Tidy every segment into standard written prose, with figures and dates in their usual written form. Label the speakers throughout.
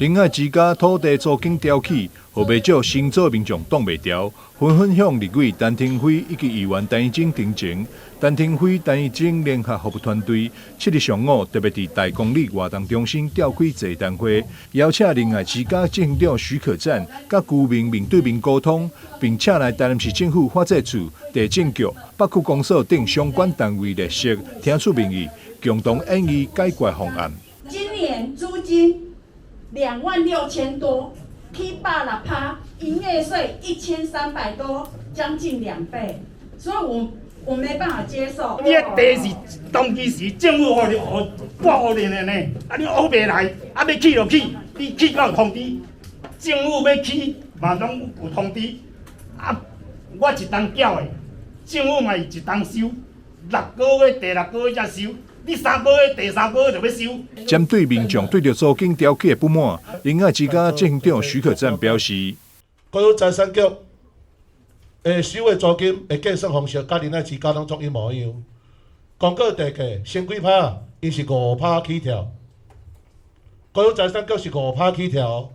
Speaker 1: 仁愛之家土地租金調起，予袂少新租民眾擋袂牢，紛紛向立委陳亭妃以及議員陳儀貞陳情。陳亭妃、陳儀貞聯合服務團隊，7日上午特別佇大公里活動中心召開座談會，邀請仁愛之家執行長許可贊，佮居民面對面溝通，並請來台南市政府發展處、地政局、北區公所等相關單位列席，聽取民意，共同研議解決方案。
Speaker 2: 今年租金26,000多，起106趴，營業稅1300多，將近2倍，所以我沒辦法接受。
Speaker 3: 你的地是當其時政府予你撥予你的呢，啊你挖袂來，啊欲起就起，你起敢有通知？政府欲起嘛攏有通知，啊我一冬繳的，政府嘛是一冬收，六個月第六個月才收。你三個月第三個月就欲收。
Speaker 1: 針對民眾對著租金調起的不滿，仁愛之家執行長許可贊表示：
Speaker 4: 國有財產局會收的租金的計算方式，佮仁愛之家攏總一模一樣。公告地價升幾趴，伊是5趴起跳。國有財產局是五趴起跳，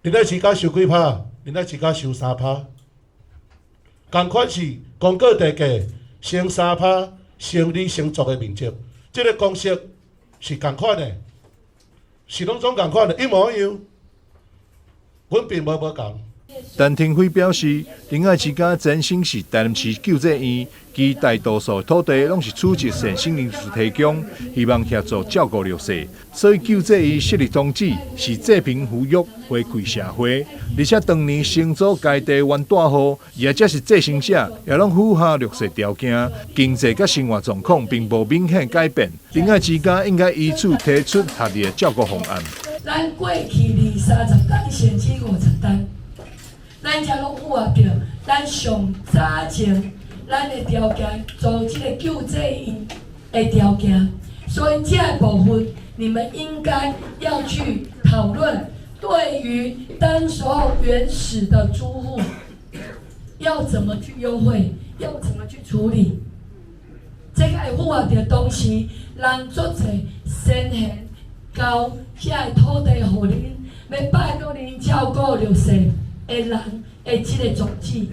Speaker 4: 仁愛之家收幾趴？仁愛之家收3趴。仝款是公告地價升3趴。乘二承租的面積，這個公式是仝款的，是攏總仝款的，一模一樣。阮並無無仝。
Speaker 1: 陳亭妃表示，仁愛之家前身是台南市救濟院，其大多數土地攏是取自善心人士提供，希望協助照顧弱勢，所以救濟院設立宗旨是濟貧扶弱，回饋社會。而且當年承租該地冤大戶，也則是繼承者，也攏符合弱勢條件，經濟佮生活狀況並無明顯改變。仁愛之家應該依此提出合理的照顧方案。
Speaker 5: 咱過去二三十單，甚至50單。咱遮攏符合著咱上早前咱的條件，做這個救濟院的條件，所以這個部分你們應該要去討論。對於當時候原始的租戶，要怎麼去優惠，要怎麼去處理？這個會符合著當時人足濟先賢交這個土地予恁，欲拜託恁照顧弱勢的人的這個宗旨。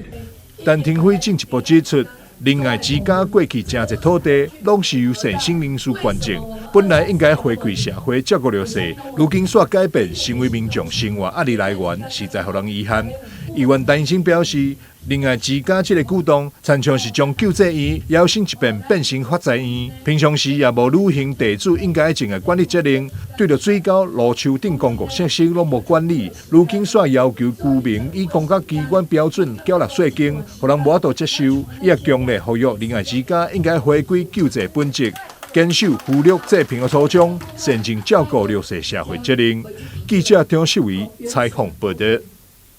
Speaker 1: 陳亭妃進一步指出，仁愛之家過去誠濟土地，攏是由善心人士捐贈，本來應該回饋社會，照顧弱勢，如今煞改變，成為民眾生活壓力來源，實在予人遺憾。議員陳儀貞表示，仁愛之家這個舉動，親像是將救濟院搖身一變變成發財院，平常時也無履行地主應該盡的管理責任，對著水溝、路樹等公共設施攏無管理，如今煞要求居民以公家機關標準繳納稅金，予人無法度接受。伊也強烈呼籲仁愛之家應該回歸救濟本質，堅守扶弱濟貧的初衷，善盡照顧弱勢社會責任。記者張秀偉採訪報導。